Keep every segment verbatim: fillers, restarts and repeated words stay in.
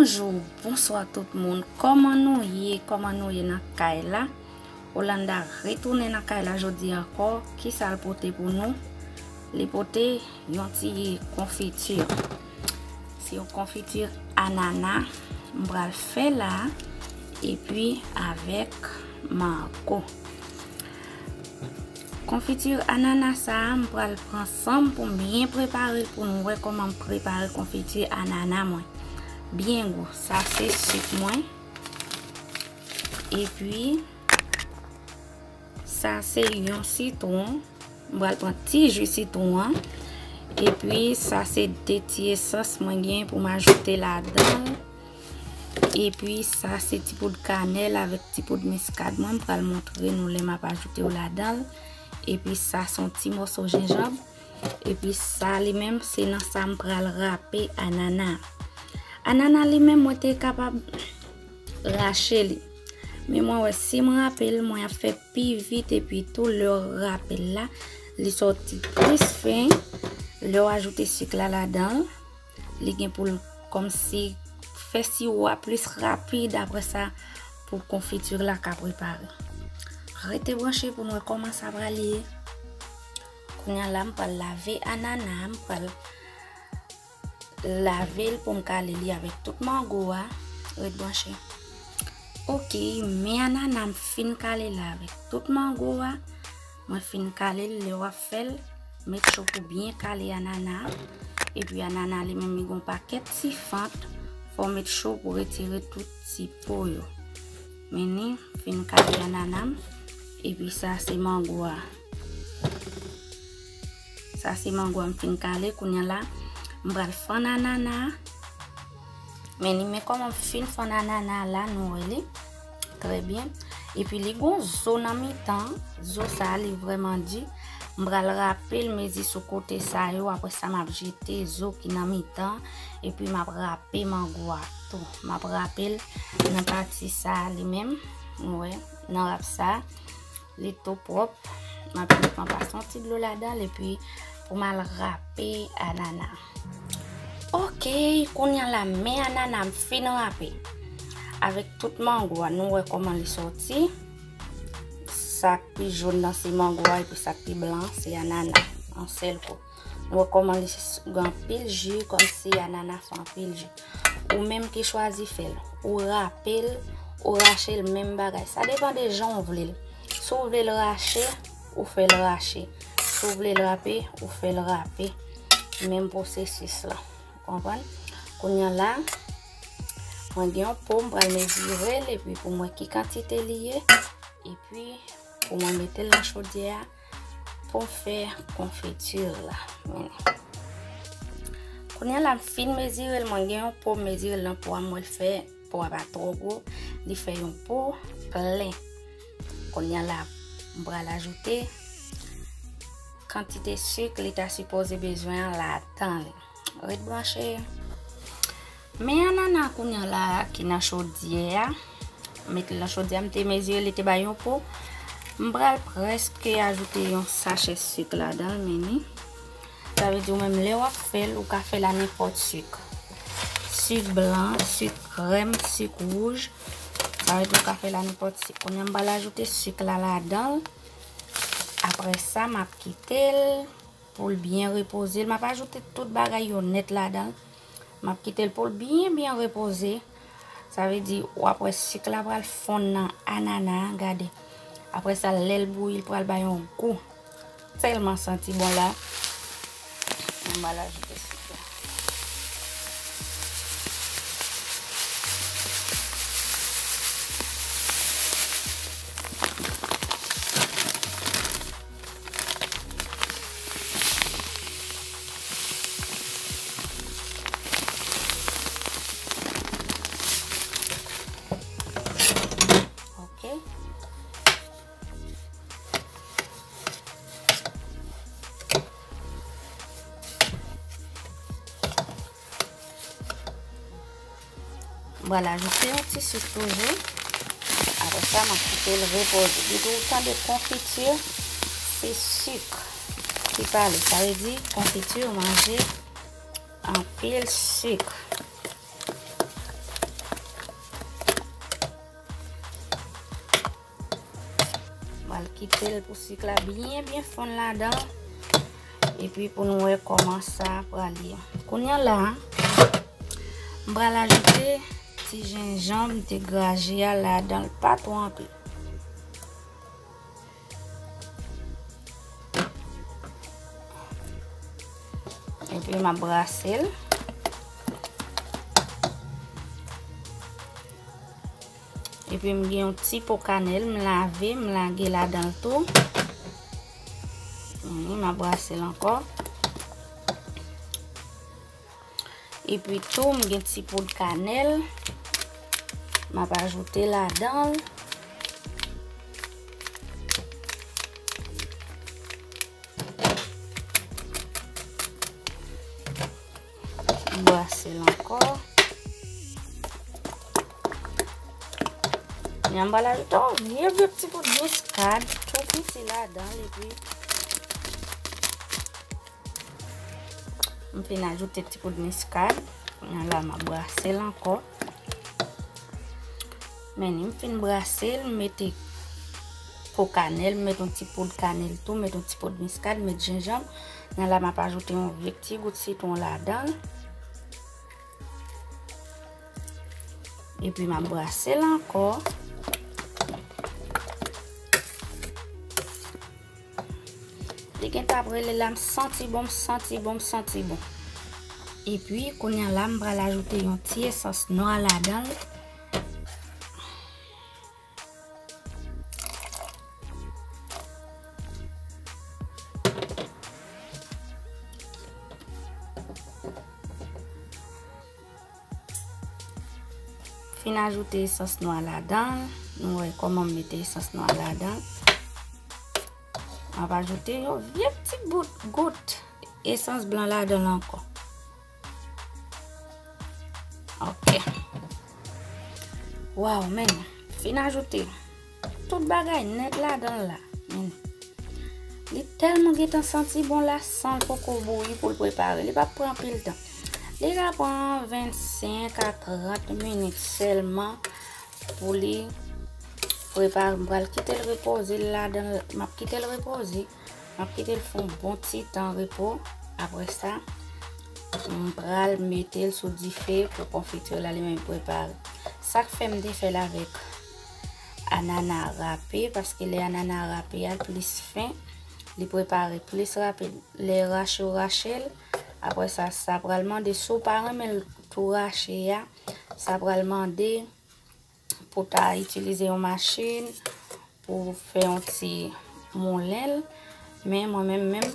Bonjou, bonswa tout moun. Kòman nou ye? Kòman nou ye nan kay la? Olanda retounen nan kay la jodi ankò. Kisa l pote pou nou? Li pote yon ti konfiti. Se yon konfiti anana m pral fè la, epi avèk mango. Konfiti anana sa a, m pral pran san m pou m byen prepare l pou nou wè kòman m prepare konfiti anana mwen. Byen gou. Sa se sik mwen. Epi, sa se yon sitwon. M pral pran ti ji sitwon an. Epi, sa se de ti esans mwen gen pou m ajoute ladan l. Epi, sa se ti poud kanèl avèk ti poud miskad mwen. M pral montre nou lè m ap ajoute yo ladan l. Epi, sa se yon ti mòso jenjanm. Epi, sa li menm, se nan sa m pral rape anana. Anana li menm, mwen te kapab rache li. Men mwen wè, si m rape l, mwen ap fè pi vit, epi tou lè w rape l la, li sòti plis fen. Lè w ajoute sik la ladan l, li gen pou l kòmsi fè siwo a plis rapid, apre sa, pou konfiti la ka prepare. Rete branche pou n wè kòman sa pral ye. Kounye a la, m pral lave anana, m pral lave l pou m kale li avèk tout mango a. Ret branche. Ok, men anana m fin kale la avèk tout mango a. Mwen fin kale l, lè w ap fè l, met cho pou byen kale anana a. Epi anana li menm li gon pakèt ti fant, fò w met cho pou retire tout ti po yo. Men ni, m fin kale anana m. Epi sa se mango a. Sa se mango a m fin kale. Kounye a la, m pral fann anana a. Men ni, men kòman m fin fann anana a la, nou wè li. Trè byen. Epi li gon zo nan mitan. Zo sa a, li vrèman di. M pral rape l mezi sou kote sa yo. Apre sa, m ap jete zo ki nan mitan. Epi m ap rape mango a tou. M ap rape l nan pati sa a li menm. Nou wè, nan rap sa a. Li tou pwòp. M ap jis pran pase yon ti dlo ladan l epi pou m al rape anana. Ok, kounye a la, men anana m fin rape. Avèk tout mango a, nou wè kòman li sòti. Sa k pi jòn nan se mango a, epi sa k pi blan se anana. An sèl kou. Nou wè kòman li s-, gen anpil ji, kòmsi anana fè anpil ji. Ou menm ki chwazi fè l. Ou rape l, ou rache l, menm bagay. Sa depann de jan w vle l. Si w vle l rache, ou fè l rache. Si w vle l rape, ou fè l rape. Menm pwosesis la. Ou konprann? Kounye a la, mwen gen yon po, m pral mezire l, epi pou m wè ki kantite li ye. Epi, pou mwen mete l nan chodyè a, pou m fè konfiti la. Men. Kounye a la, m fin mezire l, mwen gen yon po, m mezire l nan po a, m wè l fè, po a pa twò gwo, li fè yon po plen. Kounye a la, m pral ajoute kantite sik li ta sipoze bezwen an ladan li. Ret branche. Men anana kounye a la ki nan chodyè a. Met li nan chodyè a, m te mezire li te bay yon po. M pral prèske ajoute yon sachè sik ladan l, men ni. Sa vle di ou menm lè w ap fè l, ou ka fè l a nenpòt sik. Sik blan, sik krèm, sik wouj. Sa vle di ou ka fè l a nenpòt sik. Kounye a m pral ajoute sik la ladan l. Apre sa, m ap kite l pou l byen repoze l. M ap ajoute tout bagay yo nèt ladan l. M ap kite l pou l byen, byen repoze. Sa vle di, w ap wè sik la pral fonn nan anana a, gade. Apre sa, lè l bouyi, l pral bay yon gou. Tèlman santi bon la. Mwen pral ajoute sik la. Ok. M pral ajoute yon ti sik toujou. Apre sa, m ap kite l repoze. Depi w tande konfiti, se sik ki pale. Sa vle di konfiti manje anpil sik. Kite l pou sik la byen, byen fonn ladan. Epi pou nou wè kòman sa pral ye. Kounye a la, m pral ajoute ti jenjanm m te graje a ladan l, pa twò anpil. Epi m ap brase l. Epi m gen yon ti po kanèl, m lave, m lage ladan l tou. Mhm, m ap brase l ankò. Epi tou, m gen ti poud kanèl. M ap ajoute ladan l. Brase l ankò. Kounye a m pral ajoute yon vye, vye ti poud miskad, tou piti ladan l, epi m fin ajoute ti poud miskad. Kounye a la, m ap brase l ankò. Men, m fin brase l, m mete po kanèl, m mete yon ti poud kanèl tou, m mete yon ti poud miskad, m mete jenjanm. Nan la, m ap ajoute yon vye ti gout sitwon ladan l. Epi m ap brase l ankò. Li gentan ap rele la, m santi bon, m santi bon, m santi bon. Epi, kounye a la, m pral ajoute yon ti esans nwa ladan l. Fin ajoute esans nwa ladan l. Nou wè kòman m mete esans nwa ladan l. M ap ajoute yon vye ti bout, gout esans blan ladan l ankò. Ok. Waw, men, fin ajoute tout bagay nèt ladan l la. Men, li tèlman gentan santi bon la, san l poko bouyi pou l prepare. Li p ap pran anpil tan. Li ka pran vennsenk a trant minit sèlman pou li prepare. M pral kite l repoze ladan, m ap kite l repoze. M ap kite l fè yon bon ti tan repo. Apre sa, m pral mete l sou dife pou konfiti la li menm prepare. Sa k fè m te fè l avèk anana rape, paske lè anana rape a, l plis fen, li prepare plis rapid. Lè rache w rache l, apre sa, sa pral mande, si w pa renmen l tou rache a, sa pral mande pou w ta itilize yon machin pou fè yon ti moulen l. Men mwen menm, menm,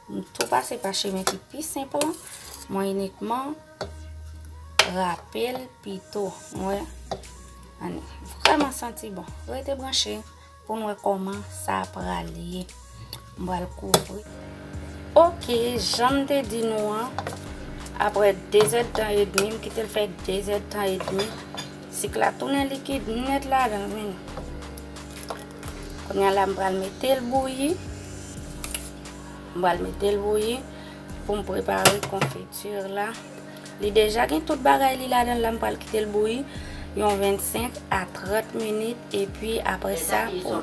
m tou pase pa chemen ki pi senp lan. Mwen inikman rape l pito. Mwen, ann, vrèman santi bon. Rete branche pou n wè kòman sa pral ye. M pral kouvri. Ok, jan m te di nou an, apre de zèdtan edmi, m kite l fè de zèdtan edmi, sik la tounen likid nèt ladan l, men. Kounye a la, m pral mete l bouyi. M pral mete l bouyi pou m prepare konfiti la. Li deja gen tout bagay li ladan l la, m pral kite l bouyi yon vennsenk a trant minit, epi apre sa, pou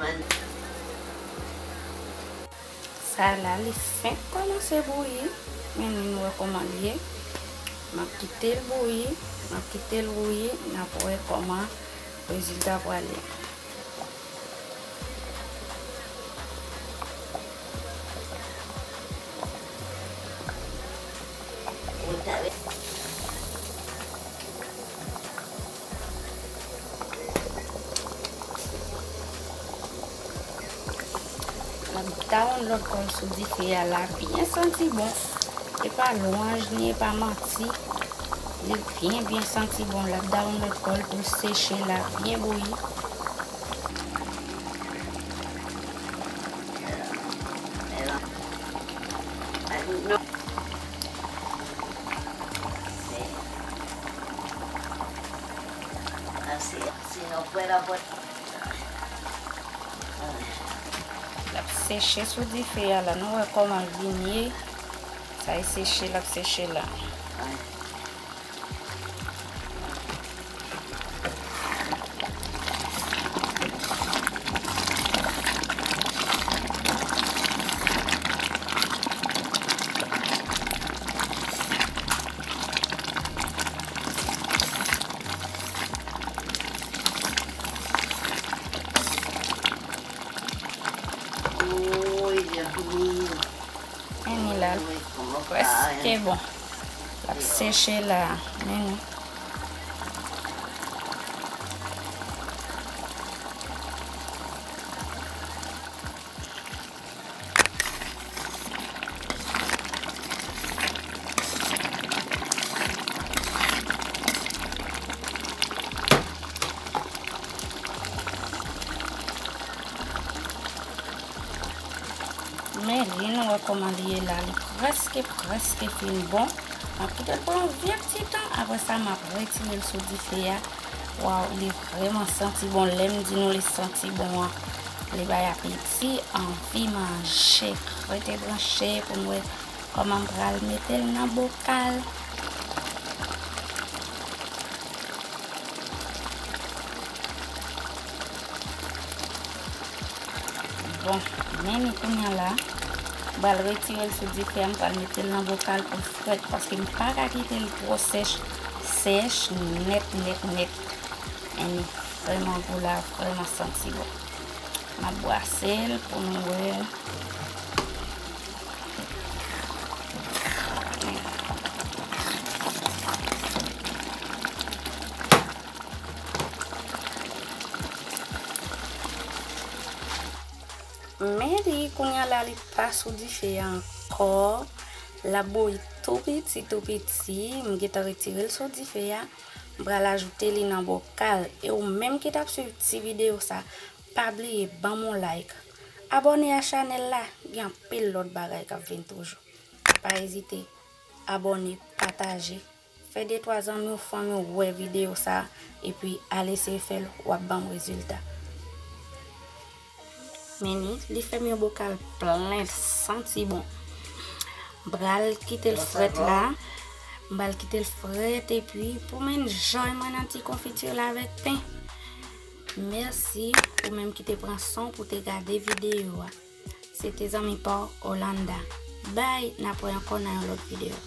sa la, li fenk kòmanse bouyi. Men nou wè kòman l ye. M ap kite l bouyi, m ap kite l bouyi, n ap wè kòman rezilta pral ye. L ap download kò l sou dife a la, byen santi bon. E pa lwanj ni e pa manti. Li byen, byen santi bon. L ap download kò l pou l seche la, byen bouyi. L ap seche sou dife a la. Nou wè kòman l vin ye. Sa e seche, l ap seche la. Prèske bon. L ap seche la. Men nou. Men li, nou wè kòman li ye la, li prèske, prèske fin bon. M ap kite l pran yon vye ti tan, apre sa m ap retire l sou dife a. Waw, li vrèman santi bon. Lè m di nou li santi bon an, li bay apeti, anvi manje. Rete branche pou n wè kòman m pral mete l nan bokal. Bon, men li kounye a la. M pral retire l sou dife a, m pral mete l nan bokal pou l frèt, paske m pa ka kite l twò sèch, sèch, nèt, nèt, nèt. Men li vrèman gou la, vrèman santi bon. M ap brase l pou nou wè. Men li, kounye a la, li pa sou dife a ankò. L ap bouyi tou piti, tou piti. M gentan retire l sou dife a. M pral ajoute li nan bokal. E ou menm ki t ap swiv ti videyo sa, pa bliye ban m yon like. Abòne a chanèl la, gen anpil lòt bagay k ap vin toujou. Pa ezite, abòne, pataje. Fè de twa zanmi w, fanmi w wè videyo sa, epi al eseye fè l, w ap ban m rezilta. Men li, li fè m yon bokal plen, santi bon. M pral kite l frèt la. M pral kite l frèt, epi pou m enjoy mwen nan ti konfiti la avèk pen. Mèsi ou menm ki te pran son pou te gade videyo a. Se te zanmi pa w, Olanda. Bye, n ap wè ankò nan yon lòt videyo.